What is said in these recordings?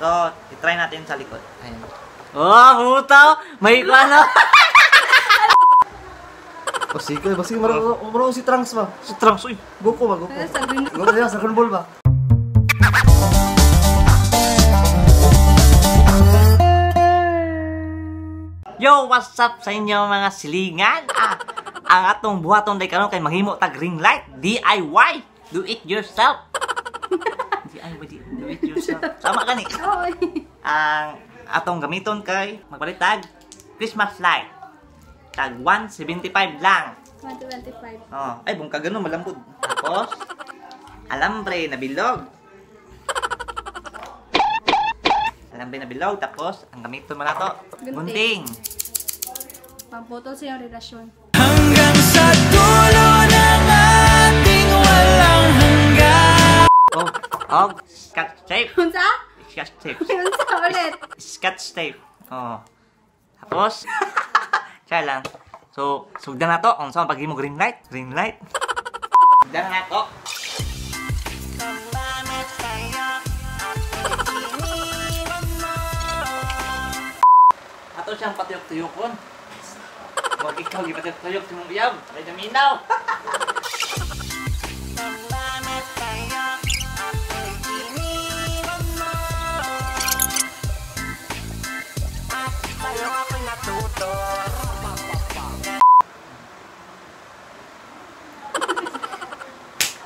So, i-try natin sa likod. Ayan. Oh, puta! May ano? O sige, basta marunong si Trunks ba? Si Trunks, uy. Goku ba? Goku. Goku siya, sa Dragon Ball ba? Yo, what's up sa inyo mga silingan? Ang atong buhaton day karon kay maghimo tag ring light, DIY, do it yourself. DIY, do it yourself. Tama gani. Ang atong gamiton kay magpalit tag Christmas light. Tag 175 lang. 125. Oh, ay bungka gano malambot. Tapos alambre na bilog. Alambre na bilog, tapos ang gamiton mo na to, gunting. Pamputol sa iyong relasyon. Hanggang sa dulo ng ating walang hanggan. Oh, scotch tape. Unsa? Scotch tape. Unsa ulit? Scotch tape. Oh. Tapos, try lang. So, sugdan na to. Kung saan paghimo green light. Green light. Sugdan na to. Ato siyang patuyok-tuyokon. Huwag ikaw, gipatuyok-tuyok sa mong uyab. Kaya naminaw.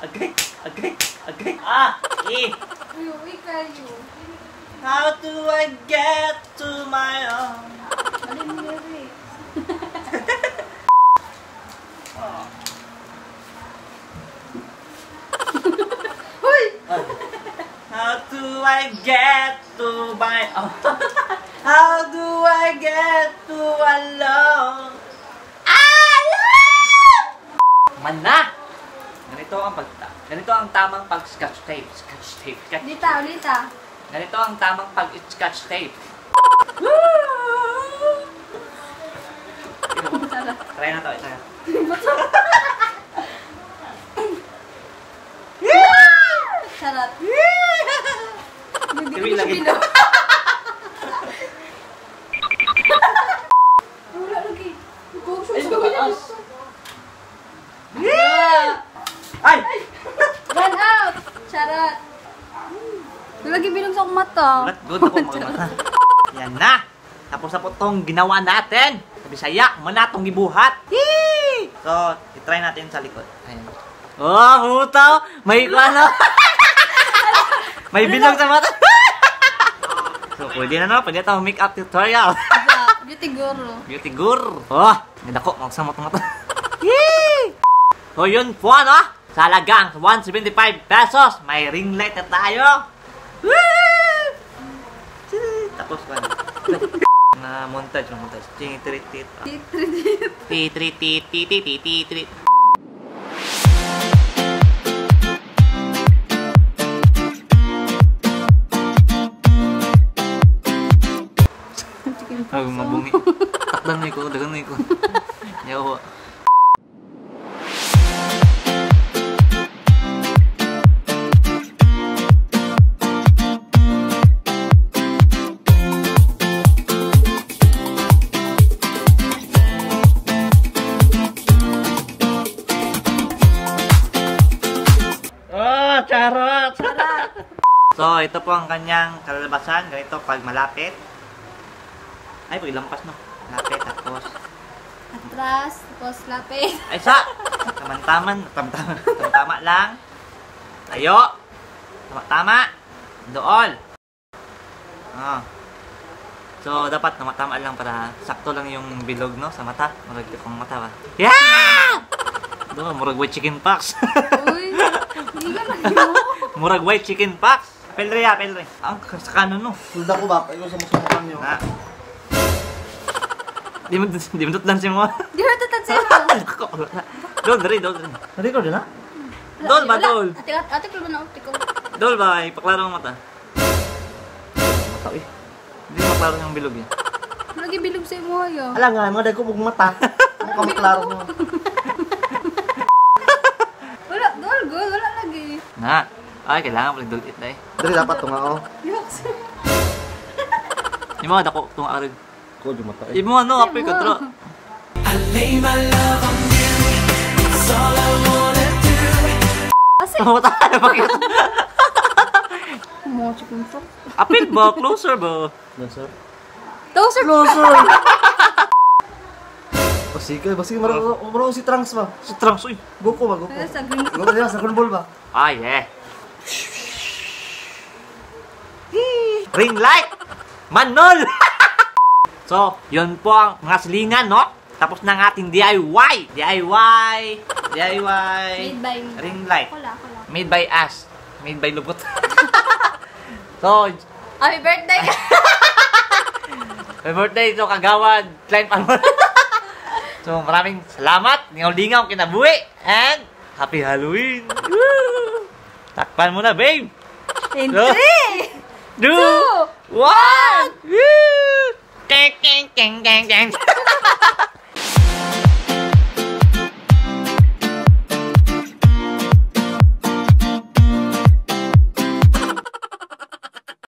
Agay, agay, agay. Ah, eh. Uy, kayo. How do I get to my own? Mali mo lyrics. Hoy! How do I get to my own? How do I get to alone? Alone! Mana! Ganito ang tamang pag-scotch tape. Scotch tape. Scotch. Dita, ulita. Ganito ang tamang pag-scotch tape. Try na to, try na. Charot. Hindi lagi. Wala lagi. Ay, mataas. Ay! Run out! Charot. Lagi bilog sa akong mata. Not good ako mga mata. Yan na! Tapos na po itong ginawa natin. Sa Bisaya, muna itong gibuhat. Yee! So, i-try natin sa likod. Ayan. Oh, puta! May ano? May bilog sa mata. So, pwede na no? Pwede na itong make-up tutorial. Beauty guru. Beauty guru. Oh, ganda ko. Magsamot mata. Yee! So, yun po ano? Sa halagang 175 pesos, may ring light na tayo. Woo! Tapos ba? Na montage, na montage. Ting, tri, tit. Ti, tri, ti, ti, ti, ti, ti, tri. Ay, mabungi. Takdan na iko, dagan na iko. Yawa. Oh, charot! So, ito po ang kanyang kalalabasan. Ganito pag malapit. Ay, pag ilampas no. Lapit, tapos atras, tapos lapit. Ay, sa! Taman-taman, tam-taman. Tama-tama lang. Tayo. Tama-tama. Dool. Ah. So, dapat tama-tama lang para sakto lang yung bilog, no? Sa mata. Murag kung mata ba? Yeah! Doon, murag white chicken pox. Uy, hindi ka na. Murag white chicken pox. Pelre, ah, pelre. Ang sa kanon, no? Sulda ko ba? Ikaw sa musukan nyo. Na. Di mo tutlan si mo. Di mo tutlan si mo. Dol, dali, dol, dali. Na-record na? Dol ba, dol? Ate, ate, ko na, ate ko. Dol ba, ipaklaro ang mata. Mata, eh. Hindi maklaro yung bilog yan. Lagi bilog sa imo, ayo. Ala nga, mga dagko mong mata. Mukha maklaro mo. Wala, dol, gol, wala lagi. Na. Ay, kailangan pala dol it na eh. Dali dapat to nga, oh. Yucks. Imo dako tong arin. Ko yung mata eh. Imo ano apil ka dra. I lay my love on you. It's all I wanna do. Asa? Mata na bakit? Mo chicken soup. Apil ba closer ba? Closer. Closer. Closer. O sige, basta maro maro si Trunks ba? Si Trunks uy. Goku ba Goku? Wala sa green. Goku diba sa Dragon Ball ba? Ah, yeah. Ring light! Manol! So, yun po ang mga silingan, no? Tapos na ang ating DIY! DIY! DIY! Made by me. Ring light. Ako lang, ako lang. Made by us. Made by Lubot. So, Happy birthday! Happy birthday to Kagawad Klein Palmer. So, maraming salamat. Lingaw-lingaw kinabuhi. And happy Halloween! Woo! Takpan mo na, babe! In No. 3, 2, 2, 1! Woo! Keng, keng, keng, keng, keng.